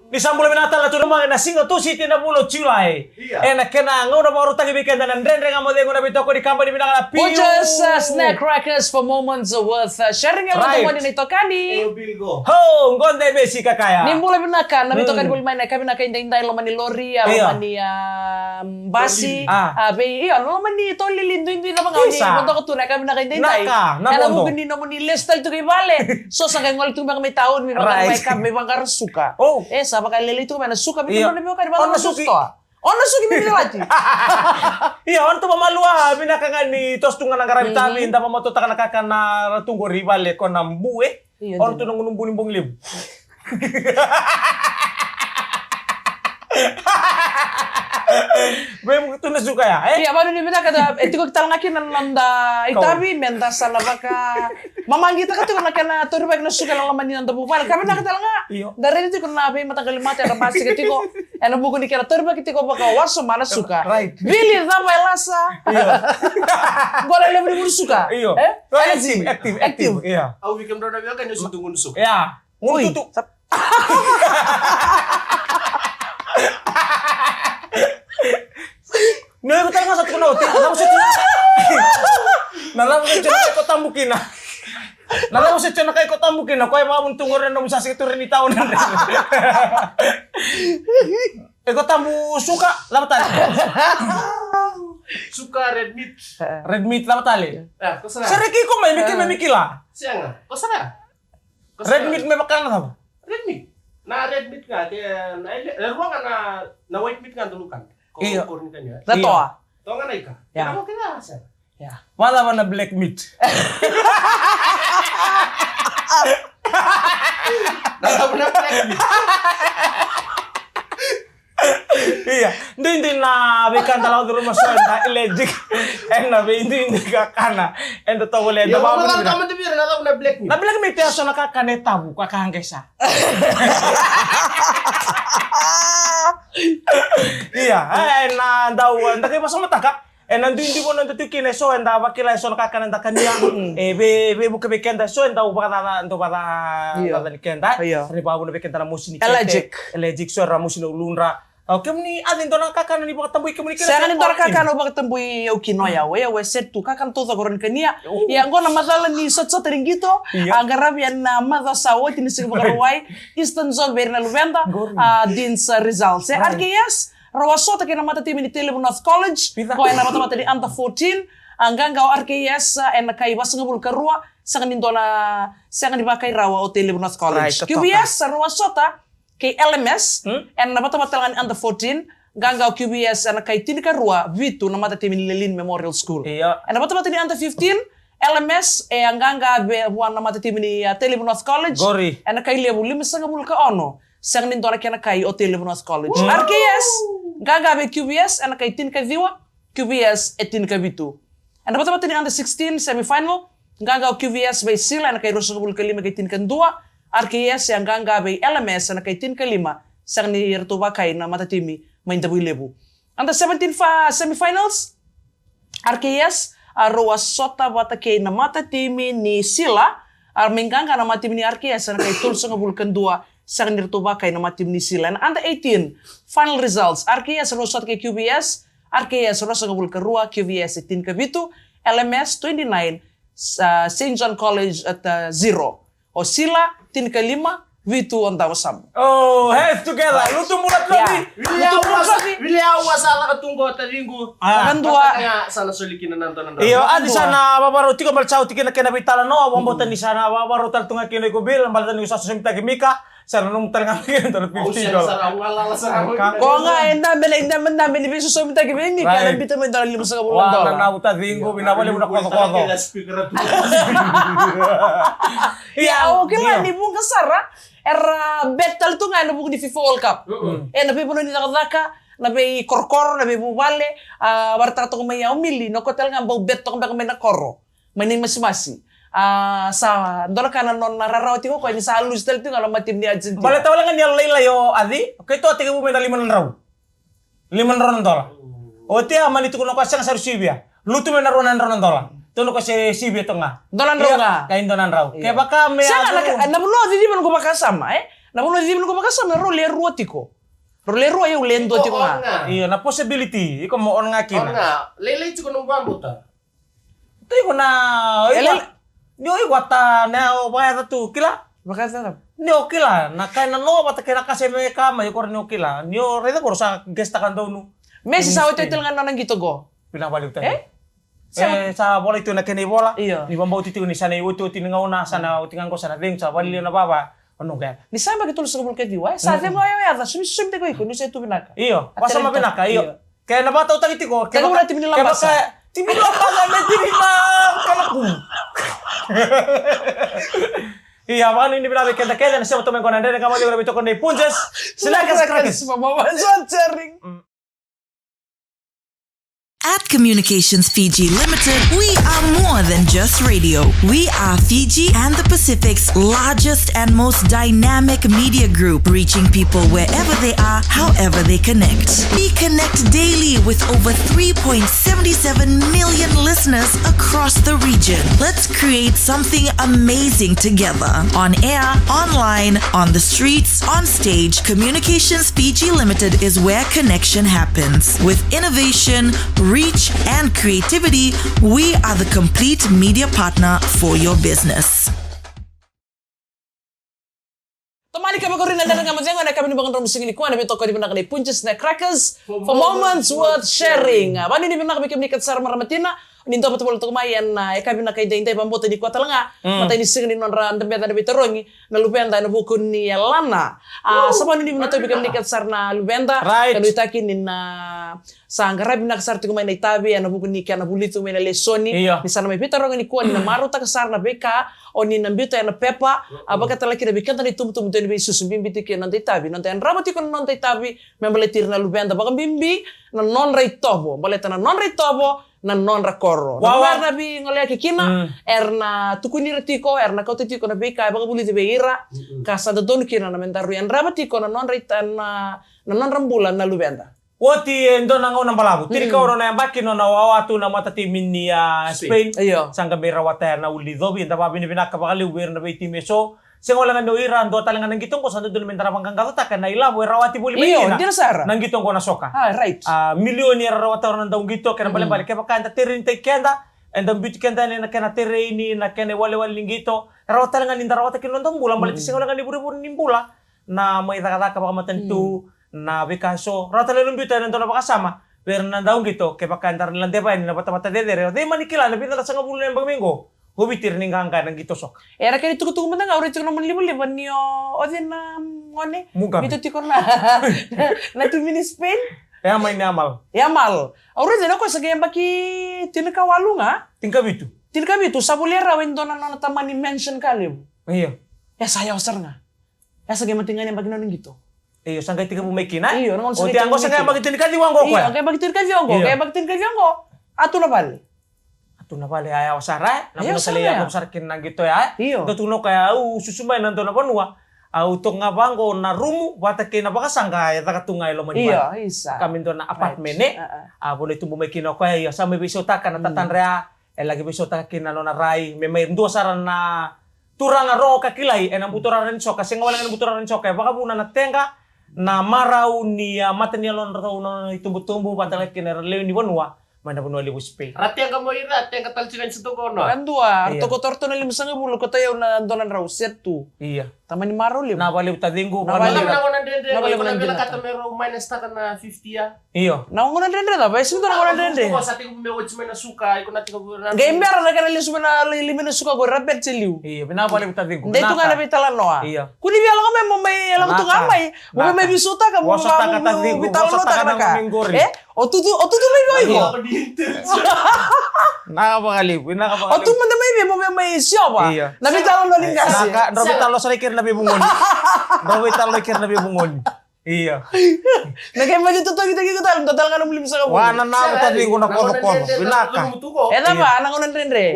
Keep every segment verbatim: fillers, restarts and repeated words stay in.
Ni sa bula vinaka tale na turaga na siga Tusiti na vula o Julai. Ia. Ena kena gauna vakarautaki vei keda na Dredre Ga Mo Cegu na veitokoni kabani vinaka na Piu. Butchers, uh, Snack Crackers for moments of worth, uh, sharing. Right. Lomani na itokani. Ho, qo de vesi kakaya. Ni bula vinaka na veitokani voli mai na ka vinaka i daidai loma ni lori, a, loma ni, a, basi. A, vei, io, loma ni tolili duidui na vagau ni vodoka tu na ka vinaka i daidai. Naka, na vodo. Ena vuku ni nomuni lesu tale tu ki vale. So sa qai gole tu beka mai tauni, mai vaqara, mai ka, mai vaqara suka. E sa vakalailai tu mai na suka, mai na suka. Ona suki mi lati. Ia, ona tu vamalua, vinaka ga ni toso tu ga na qaravi tavi, da vamatotaka na kakana ra tu qori vale ko na bue. Io, ona tu na gunu buni bogi levu. Vei vuku tu na suka ya, e? Ia, vanu ni vinaka da, e tiko ki tale ga kina na noda itavi, me da sa na vaka mamaqitaka tiko na kena torivaki na suka na loma ni noda vuvale. Ka vinaka tale ga. Io. Da raica tiko na veimataqali mate era basika tiko. Ena vuku ni kena torivaki tiko vakawasoma na suka. Right. Vili, cava e lasa? Io. Qo na levu ni vuru suka. Io. E? Active, active, active. Io. Au vei kemudrau na veiwekani, au sa tu gunu suka. Ia. Gunu tutu. Ni o iko tale ga sa tukuna oti, na lavo se tu na kai ko tabu kina. Na lavo se tu na kai ko tabu kina, ko e vavun tu qori na nomu sa sike tu re ni tauna. E ko tabu suka, lavo tale. Suka, red meat. Red meat, lavo tale. Sere ki ko mai, mi kila, mi kila. Sega, ko sara. Red meat me vaka na cava? Red meat. Na red meat ga, ke, na, e, e rua ga na, na white meat ga dau lukana. Ko, io. Ko ni kania. Na toa. Toa ga na ika. Ia. Kena ko kena sa. Ia. Vacava na black meat? Na cava na black meat? Ia, duidui na veika da lako curuma so eda allergic. Ena veiduidui kakana eda tovolea. Ia, da vavuna. Na black meat e so na kakana e tabu, ka kaqesa. Ia, e, na dau, da kai vasamataka. Ena duidui vou na da tu kina e so eda vakila e so na kakana eda kania. E vei, veivuke vei keda e so eda vakacaca, dau vakacaca ni keda. Io. Ni vavuna vei keda na mosi ni kete. Allergic. Allergic, so era mosi na uludra. O kemuni, a, ni dua na kakana ni vakatabui kemuni kina? Sega ni dua na kakana au vakatabui au kina o yau, e, au e set tu kakana taucoko au rawa ni kania. Ia, qo na macala ni sotasota ni qito. Io. A qaravi ena macawa sa oti ni Siga Vakarauwai. Eastern Zone vei ira na luveda. A, Dean's, a, results. E, R K S, rau a sota kei na matatimi ni Tailevu North College. Qo ena matamata ni under fourteen. A, qaqa o R K S, a, ena kai vasagavulu ka rua. Sega ni dua na, sega ni vakairawa o Tailevu North College. Right, Q V S, rau a sota kei L M S, ena vatavata tale ga ni under fourteen, qaqa o Q V S ena kai tinikarua, vitu na matatimi ni Lelean Memorial School. Io. Ena vatavata ni under fifteen, L M S e a qaqa vua na matatimi ni, a, Tailevu North College. Qori. Ena kai levu limasagavulu ka ono, sega ni dua na kena kai o Tailevu North College. Woo! R K S, qaqa vei Q V S ena kai tinikaciwa, Q V S e tinikavitu. Ena vatavata ni under sixteen semifinal, qaqa o Q V S vei Sila ena kai ruasagavulu ka lima kei tinikadua, R K S e a qaqa vei L M S ena kai tinikalima, sega ni ratou vakai na matatimi mai Davuilevu. Under seventeen fa-, semifinals, R K S a rau a sota vata kei na matatimi ni Sila, a mai qaqa na matatimi ni R K S ena kai tolusagavulu ka dua, sega ni ratou vakai na matatimi ni Sila. Ena under eighteen final results, R K S a rau sota kei Q V S, R K S ruasagavulu ka rua, Q V S e tinikavitu, L M S twenty-nine, uh, Saint John College at, uh, zero. O Sila, tinikalima, vitu o Davasamu. Oh, hands together. Lutu bula Tlovi. Lutu bula Tlovi. Vili au a sa laka tu qo taciqu. Vakadua. Sa na soli kina na dua na drau. Io, a ni sa na vavarau tiko, baleta sa oti kina kena veitalanoa, vakabauta ni sa na vavarau tale tu ga kina iko Bill, baleta ni sa sosomitaki Mika. Sa na nomu tale ga mai kina dua na fifty dollars. Ko ga e dabe na, e dabe, dabe ni veisosomitaki vei Mika, na biuta mai dua na limasagavulu na dola. Na uta ciqu, vinaka vakalevu na kocokoco. Ia, o kila ni vuqa sara era bet tale tu ga ena vuku ni FIFA World Cup. Ena veivanua ni cakacaka, na veikorokoro, na veivuvale, a, vakaraitaka toka mai o Mili, na ko tale ga bau bet toka beka mai na koro. Mai na imasimasi. A, sa dua na ka na nona rarawa tiko o koya ni sa lusi tale tiko ga na matatimi ni Argentina. Baleta wale ga ni yalo lailai o Aci, keitou a tekivu mai na lima na drau. Lima na drau na dola. Oti a mani tukuna o koya sega sara sivia. Lutu mai na rua na drau na dola. Tukuna o koya se sivia toka ga. Dua na drau ga. Ia, kai dua na drau. Ia. Kevaka me... Sega, na, na vanua o Aci ni vanua ko vakasama, e? Na vanua civi noqu vakasama na rau le rua tiko. Rau le rua, au le dua tiko ga. Io, na possibility iko mo on ga kina. Lailai tiko nomu vabuta. Tiko na iko. Ni o iko ata na o vakayaca tu kila. Vakayaca. Ni o kila na kai na no vata kei na kase me ka mai iko ni o kila. Ni o raica ko sa gesta ka donu. Mesi sa oti oti ga na nona qito qo. Vinaka vale uta. E sa volai tu na kena ivola. Io. Ni vabauti tiko ni sa na iotioti ni gauna, sa na oti ga qo, sa na cegu, sa valilia na vava. O noqu yaca. Ni sa yabaki tolusagavulu ka ciwa, e sa cegu o yau yaca, sumi, sumi tiko iko ni se tu vinaka. Io, wasama vinaka, io. Ke na vakatautaki tiko, ke vaka timi ni labasa. Timi ni labasa me timi na kanaku. Ia, vakanuinui vinaka vei keda kece na sema tu mai qo na Dredre Ga Mo Cegu, na veitokoni nei Punjas. Snacks Crackers. At Communications Fiji Limited, we are more than just radio. We are Fiji and the Pacific's largest and most dynamic media group, reaching people wherever they are, however they connect. We connect daily with over three point seven seven million listeners across the region. Let's create something amazing together. On air, online, on the streets, on stage, Communications Fiji Limited is where connection happens. With innovation, reach, and creativity, we are the complete media partner for your business. Tomani ka vakarui na Dredre Ga Mo Cegu ena yakavi ni vakadromu siga nikua, na veitokoni vinaka nei Punjas Snack Crackers for moments worth sharing. Vakanuinui vinaka vei kemuni kece sara marama tina. Ni dua vata voli toka mai ena yakavi vinaka edaidai, vakabauta nikua tale ga. Matai ni siga ni nodra dabeca na veitarogi na luveda ena vuku ni yalana. A sa vakanuinui vinaka tale vei kemuni kece sara na luveda. Ka nuitaki ni na sa qaravi vinaka sara tiko mai na itavi ena vuku ni kena vulici tiko mai na lesoni. Ni sa na mai veitaroga nikua, ni na marautaka sara na veika o ni na biuta ena pepa. A vaka tale kina vei keda na itubutubu dua na veisusu bibi tiko kina noda itavi, noda yadrava tiko na noda itavi me baleti ira na luveda, vakabibi na nodra itovo, baleta na nodra itovo na nodra koro. Na veiqoleyaki kina era na tukuni ira tiko, era na kauta tiko na veika e vakavulici vei ira. Ka sa dodonu kina na me daru yadrava tiko na nodra ita, na nodra bula na luveda. Oti e dua na gauna balavu, tini ka ono na yabaki nona wawa tu na matatimi ni a Spain. Sa qai mai rawata ya na uli covi, eda vakavinavinaka vakalevu vei ira na veitimi eso. Sega wale ga ni o ira, dua tale ga na qito oqo sa dodonu me da na vaqaqacotaka na ilavo e rawati voli mai kina na qito oqo na soka. A milioni era rawata o ira na dauqito, kena balebale kevaka eda terenitaki keda, eda biuti keda yani ena kena tereni, na kena iwalewale ni qito. E rawa tale ga ni da rawata kina noda bula, baleta sega wale ga ni vurevure ni bula na mai cakacaka vakamatanitu, na veika eso. Rawa tale ni biuta ena dua na vakasama vei ira na dauqito kevaka eda na ladeva yani na vatavata cecere. O cei mani kila na vica na sagavulu na yabaki mai qo o Viti era ni qaqa ena qito soka. Era kena itukutuku mada ga, au raica tiko na nomuni livaliva ni o cei na gone qito tiko na, na timi ni Spain. E a mai ni Yamal. Yamal. Au raica na koya sa qai yabaki tinikawalu ga. Tinikavitu. Tinikavitu, sa volia rawa e dua na nona tamani mansion ka levu. Io. E sa yawa sara ga. E sa qai mate ga ni yabaki nona qito. Io, sa qai tekivu mai kina. Io, na gauna sa qai tekivu mai kina. Oti a qo sa qai yabaki tinikaciwa qo koya. Io, qai yabaki tinikaciwa qo, qai yabaki tinikaciwa qo. A tu na vale. A tu na vale, a yawa sara, e? Na vanua sa lai yaco sara kina na qito ya, e? Io. Dau tukuna o koya, au susu mai na dua na vanua. Au toka ga vaqo na rumu vata kei na vakasaqa e caka tu ga e loma ni vale. Io, isa. Ka me dua na apartment, e? A vanua e tubu mai kina o koya, io, sa mai veisautaka na tatadra ya. E laki veisautaka kina na nona rai me mai dua sara na turaga rogo ka kilai ena buturara ni soka. Sega wale ga ni buturara ni soka, e vakavuna na teqa, na marau ni a mata ni yalodratou, na nona itubutubu vata kei na lewe ni vanua mai na vanua levu Spain. Ra teqa mo ira, teqa tale tiko ni sa toka o noa. Ra dua, ra toka o ratou na limasagavulu, ko tai au na dua na drau, se tu. Ia. Tamani marau levu. Na valevu taciqu, na valevu. Na valevu taciqu. Io. Na gauna dredre cava, e sega ni dua na gauna dredre. Sa tekivu me oti mai na suka, iko na tekivu na. Qai bera na kena lesu mai na li-, li-, mai na suka qori, ra bera se liu. Io, vinaka valevu taciqu. Dei tu ga na veitalanoa. Io. Kua ni via lako mai, mo mai lako tu ga mai. Mo mai veisautaka, mo mai veitalanoataka na ka. E? O tutu, o tutu mai vei iko. Vinaka vakalevu, vinaka vakalevu. O tu mada mai vei, mo mai mai siova. Io. Na veitalanoa ni qase. Vinaka, dro veitalanoa sara i keri na veivugoni. Dro veitalanoa i keri na veivugoni. Io. Na kena mai totoki tale, dua tale ga na mulimu saka. Wa na na taciqu na kocokoco. Vinaka. E cava na gauna dredre?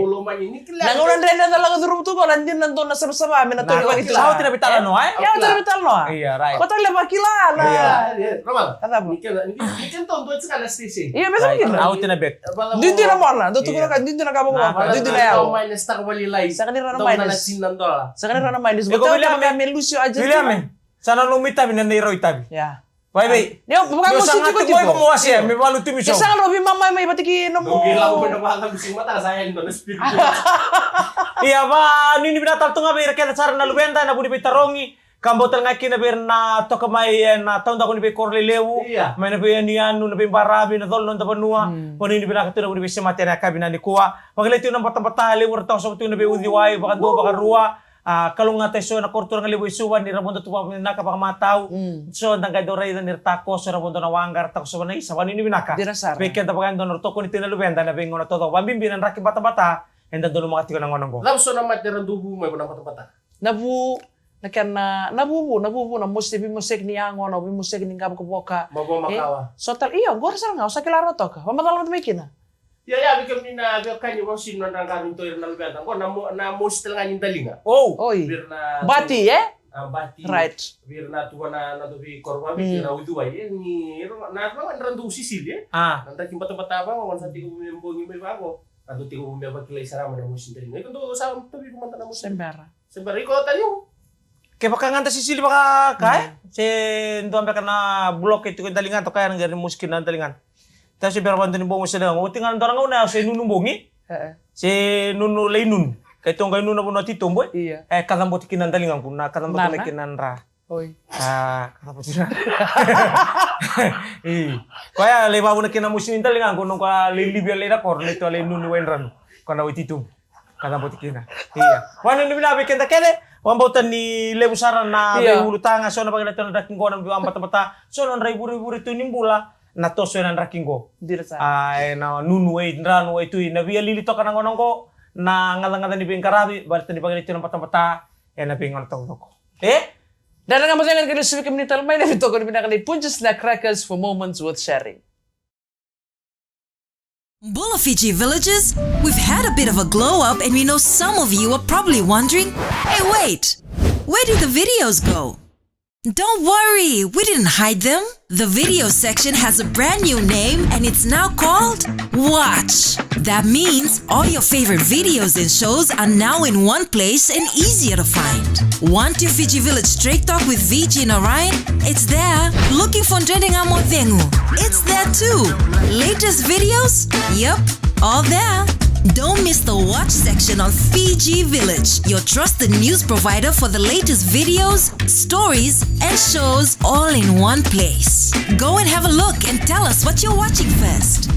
Na gauna dredre na lako curuma tu ko na dina dua na savasava me na tori vakitala. Sa oti na veitalanoa, e? Ia, oti na veitalanoa. Ia, right. Ko tale vakila na. Ia. Ka cava? Ni kena, ni kena tou dua tiko na station. Ia, me sa kina. Sa oti na bet. Duidui na mona, dou tukuna ka duidui na ka vakavaka. Duidui na yau. Saka ni rau na minus. Saka ni rau na minus. Iko Viliame. Me lusi o agent. Viliame. Sa na nomu itavi na neirau itavi. Ia. Vaivei. Ni o vaka mo siti ko tiko. Mo wasea me valu tu mi so. Sa na rovi mama mai vata ki nomu. Oke, lau mai na vaka mo siti mata sa ya ni dona spirit. Ia, vanuinui vinaka tale tu ga vei ira kece sara na luveda ena vuku ni veitarogi. Ka bau tale ga kina vei ira na toka mai ena taudaku ni veikoro lelevu. Ia. Mai na veiyanuyanu, na veibaravi, na colo ni noda vanua. Vanuinui vinaka tu na vuku ni veisemati ena yakavi nikua. Vakalevu tu na batabata, levu era toka sara tu na veiuciwai vakadua vakarua. A, kalougata eso ena koro turaga levu e Suva ni ra vodo tu vakavinaka vakamatau. So da qai dau raica ni ra takoso, ra vodo na waqa, ra takoso vakavinaka. Vei keda vaka e dua na tokoni tu na luveda ena veigauna taucoko, vakabibi na draki batabata. Eda donumaka tiko na gauna oqo. Cava so na mate era dau vu mai vua na batabata? Na vu, na kena, na vuvu, na vuvu, na mosi, veimoseki ni yago, na veimoseki ni qavokavoka. Mavoa makawa. So tale, io, qori sara ga, o sa kila rawa toka. Vakamacala mada mai kina. Ia, ia, vei kemuni na veiwekani, vakaosi ni nodra qaravi tu ira na luveda. Qo na mo-, na mosi tale ga ni daliga. Oi. Vei ira na bati, e? A, bati. Right. Vei ira na tuva na, na dovi koro vakabibi, na uciwai, e, ni, ira na, na, na, na dau sisili, e? A. Na draki batabata vaqo, sa tiko me bogi mai vaqo. Na dau tiko me vakilai sara mai na mosi ni daliga. Iko dau sa tavi iko mada na mosi. Sebera. Sebera, iko tani o. Kevaka ga da sisili vaka ka, e? Se dua beka na bloke tiko e daligada, ka ya na qai mosi kina na daligada. Tau se bera vata ni bogi se daligada. Oti ga na dua na gauna ya se nunu bogi. E, e. Se nunu lai nunu. Keitou qai nunu na vanua titobu, e? Ia. E, kacabote kina na daligaqu, na kacabote mai kina na dra. Oi. A, kacabote kina. I. Koya lai vavuna kina mosi ni daligaqu, noqu a lai livi a lai na koro, lai tu a lai nunu wai dranu. Ko na wai titobu. Ka cabote kina. Ia. Vanuinui vinaka vei keda kece. Vakabauta ni levu sara na veiulutaga, so na vakilai tu na draki qo na veivabatabata. So na nodra ivurevure tu ni bula na toso ena draki qo. Dina sara. A, ena nunu wai dranu wai tui, na veiyalili toka na gauna qo, na gacagaca ni veiqaravi, baleta ni vakilai tu na batabata ena veigauna taucoko. E? Dredre Ga Mo Cegu, kei na sivika mini tale mai na veitokoni vinaka nei Punjas na Crackers for moments worth sharing. Bula Fiji Villagers, we've had a bit of a glow up and we know some of you are probably wondering, "Hey, wait, where did the videos go?" Don't worry, we didn't hide them. The video section has a brand new name and it's now called Watch. That means all your favorite videos and shows are now in one place and easier to find. Want your Fiji Village Straight Talk with Viji and Orion? It's there. Looking for Dredre Ga Mo Cegu? It's there too. Latest videos? Yep, all there. Don't miss the Watch section on Fiji Village, your trusted news provider for the latest videos, stories, and shows all in one place. Go and have a look and tell us what you're watching first.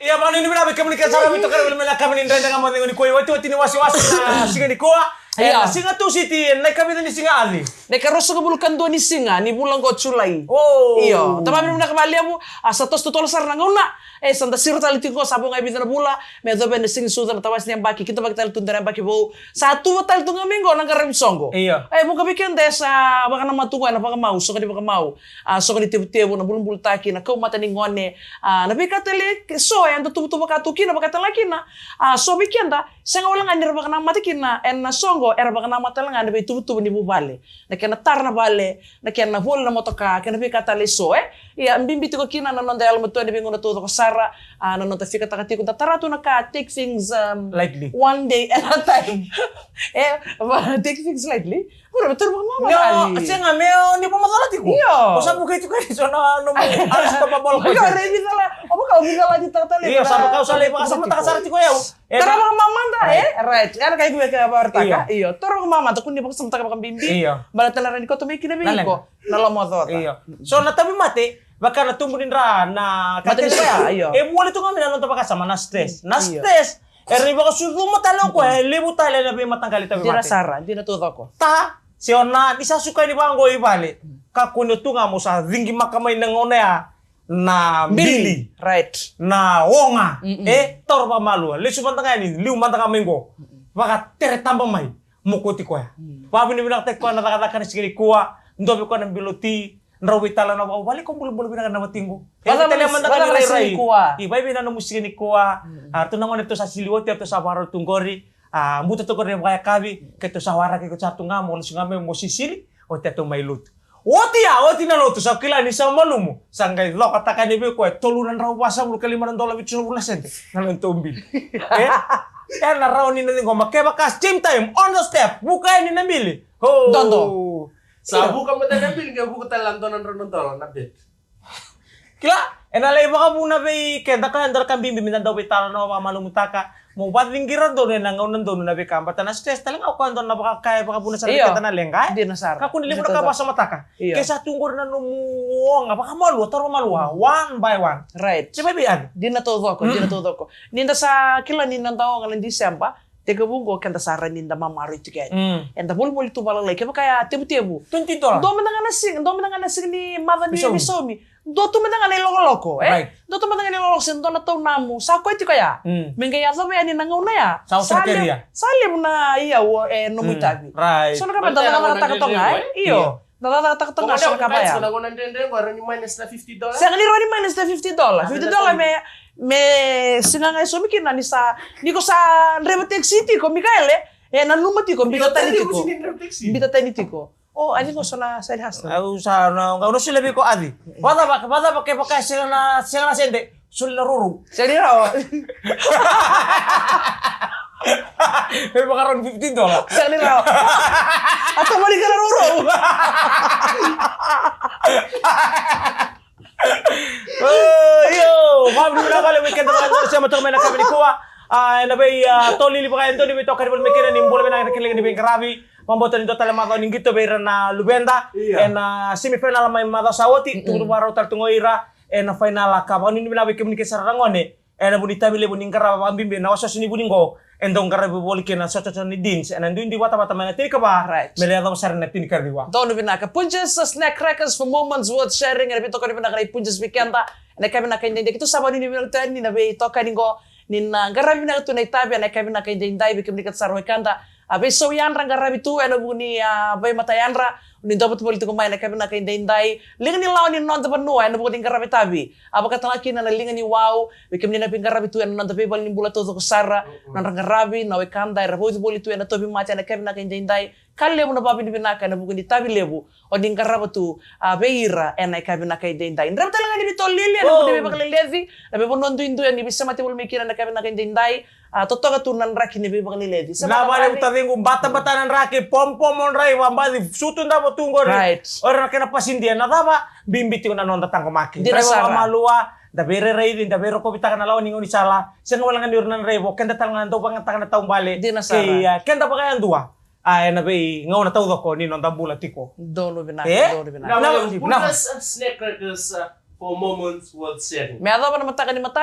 Ia, vanuinui vinaka vei kemuni kece sara, veitokoni mai na yakavi ni Dredre Ga Mo Cegu nikua, iwatiwati ni wasewase na siga nikua. E, na siga Tusiti, na ikavica ni siga Aci? Na ikaruasagavulu ka dua ni siga ni vula oqo Julai. Io, tamami vinaka vakalevu, a sa toso totolo sara na gauna. E, sa da siro tale tiko, sa vo ga e vica na vula me yacova na siga ni sucu na tawase ni yabaki, kidavaki tale tu dua na yabaki vou. Sa tuva tale tu ga mai qo na qaravi soqo. Io. E, vuqa vei keda e sa vakanamata tu qo ena vakamau, soqo ni vakamau. A, soqo ni tevutevu, na bulubulutaki, na kaumata ni gone. A, na veika tale so eda tuvatuva ka tu kina, vaka tale ga kina. A, so vei keda, sega wale ga ni ra vakanamata kina ena soqo, era vakanamata tale ga ena veituvatuva ni vuvale. Na kena tara na vale, na kena voli na motoka, kei na veika tale eso, e? Ia, bibi tiko kina na noda yalomatua ena veigauna taucoko sara, a, na noda fikataka tiko, da tara tu na ka, take things, um, lightly. One day at a time. E, take things lightly. Kura, me taura vakamamada. Io, sega, me o ni vakamacala tiko. Io. O sa vukei tiko eso na nomu, a, sa ka babala. Io, re vicala, o vaka o vicala ni tata le. Io, sa vaka o sa lai vakasamataka sara tiko yau. E, taura vakamamada, e? Right. Era kai kue ka varataka. Io. Io, taura vakamamada, kua ni vakasamataka vakabibi. Io. Baleta na rawa ni koto mai kina vei iko na lomaocaoca. Io. So na tauvimate, vaka na tubu ni dra, na mate ni kete, sa, io. E vua ni tu ga mai na noda vakasama, na stress. Na stress. Era ivakasucuma tale o koya, e levu tale na veimataqali tauvimate. Dina sara, dina taucoko. Ta, se o na, ni sa suka ni vaqo i vale. Kakua ni o tu ga mo sa cigimaka mai na gauna ya na bili. Bili, right. Na oga. Mm-mm. E, taura vakamalua. Lesu mada ga yani, liu mada ga mai qo. Mm-mm. Vakatere taba mai. Mokoti koya. Mm. Vakavinavinakataki koya na cakacaka na siga nikua. Dua vei koya na bilo ti. Drau vei tale na vau, vale ko bulabula vinaka na watiqu. E, vakatalai mada ga ni rairai. I, vaivei na nomu siga nikua. Mm. A, ratou na gone ratou sa sili oti, ratou sa vakarau tu qori. A, buta tu qori vakayakavi, keitou sa waraki iko sa tu ga, mo lesu ga mai, mo sisili, oti ratou mai lotu. Oti ya, oti na lotu, sa kila ni sa malumu. Sa qai cokataka yani vei koya e tolu na drau vasagavulu ka lima na dola vitusagavulu na sede. Na nona tou bili. E? Ena rawa ni na ciqoma kevaka same time on the step vuka yani na bili. Ho. Dodo. Sa vuka mada na bili, qai vuka tale na dua na drau na dola na bet. Kila, ena lai vakavuna vei keda ka, eda ka bibi meda dau veitalanoa vakamalumutaka. Mo vaciqira donu ena gauna donu na veika, baleta na stress tale ga o koya donu na vakakaya vakavuna sara vei keda na leqa, e? Dina sara. Kakua ni levu na ka vakasamataka. Io. Ke sa tu qori na nomu oga vakamalua, taro malua, one by one. Right. Se mai vei Avi. Dina taucoko, dina taucoko. Ni da sa kila ni noda oga na December, tekivu qo keda sa rawa ni da mamaroi tiko yani. Mm. Eda volivoli tu valalai, kevaka ya tevutevu. Twenty dollars. Dua mada ga na siga, dua mada ga na siga ni maca ni veisaumi. Dua tu mada ga na ilokoloko, e? Right. Dua tu mada ga na ilokoloko, se dua na taunamu. Sa koya tiko ya. Mm. Me qai yacova yani na gauna ya. Sa levu, sa levu na iyau e nomu itavi. Right. So na ka me da cakacakataka toka ga, e? Io. Da cakacakataka toka ga so na ka ya. Sega ni rawa ni minus na fifty dollars. Sega ni rawa ni minus na fifty dollars. Fifty dollars me, me siga ga e saumi kina ni sa, ni ko sa draiva taxi tiko, Mikaele, e nanuma tiko, bita tani tiko. Bita tani tiko. O, Avi, qo so na side hustle. Au sa na, au na solia vei iko, Avi. Vacava, vacava kevaka e sega na, sega na sede. Solia na rourou. Sega ni rawa. Me vakarau ni fifteen dollars. Sega ni rawa. A tomani ka na rourou. Io, vavinavinaka levu vei keda na sema toka mai na yakavi nikua. A, ena vei, a, tolili vaka e dua ni veitokani voli mai kina, ni bula vinaka, na kena leqa ni veiqaravi. Vakabauta ni dua tale macawa ni qito vei ira na luveda. Io. Ena semi final mai macawa sa oti, tukutuku vakarau tale tu qo ira ena final ka. Vakanuinui vinaka vei kemuni kece sara na gone ena vuku ni itavi levu ni qarava vakabibi na wasewase ni vuli qo. E dau qaravi voli kina na sotasota ni Deans ena duidui vatavata mai na tinikava. Right. Me lai yacova sara na tinikaciwa. Donu vinaka. Punjas Snack Crackers for moments worth sharing. Ena veitokani vinaka na iPunjas vei keda ena yakavi vinaka edaidai. Keitou sa vakanuinui vinaka tu yani na veitokani qo. Ni na qaravi vinaka tu na itavi ena yakavi vinaka edaidai vei kemuni kece sara na wekada. A, veisau yadra qaravi tu ena vuku ni, a, veimatayadra. Ni dua vata voli tiko mai ena yakavi vinaka edaidai. Liga ni lawa ni noda vanua ena vuku ni qaravi itavi. A, vakatalega kina na liga ni wau vei kemuni na veiqaravi tu ena noda veivale ni bula taucoko sara. Nodra qaravi na wekada era vauci voli tu ena tauvimate ena yakavi vinaka edaidai. Ka levu na vavinavinaka ena vuku ni itavi levu o ni qarava tu, a, vei ira ena yakavi vinaka edaidai. Dreva tale ga ni veitolili ena vuku ni veivakaleleci, na veivanua duidui o ni veisemati voli mai kina ena yakavi vinaka edaidai. A, totoka tu na draki ni veivakaleleci. Na vakalevu taciqu, batabata na draki, pomopomo draiva, baci sutu davo tu qori. Right. O ira na kena pasidia, na cava, bibi tiko na noda taqomaki. Dina sara. Draiva vakamalua, da veirairaici, da veirokovitaka na lawa ni gaunisala. Sega wale ga ni o ira na draiva, o keda tale ga dau vakayagataka na taubale. Dina sara. Kei, a, keda vakayadua. A, ena veigauna taucoko ni noda bula tiko. Donu vinaka, e? Donu vinaka. Na, na, na, na, Snack Crackers, uh, for moments worth sharing. Me yacova na mataka ni mataka.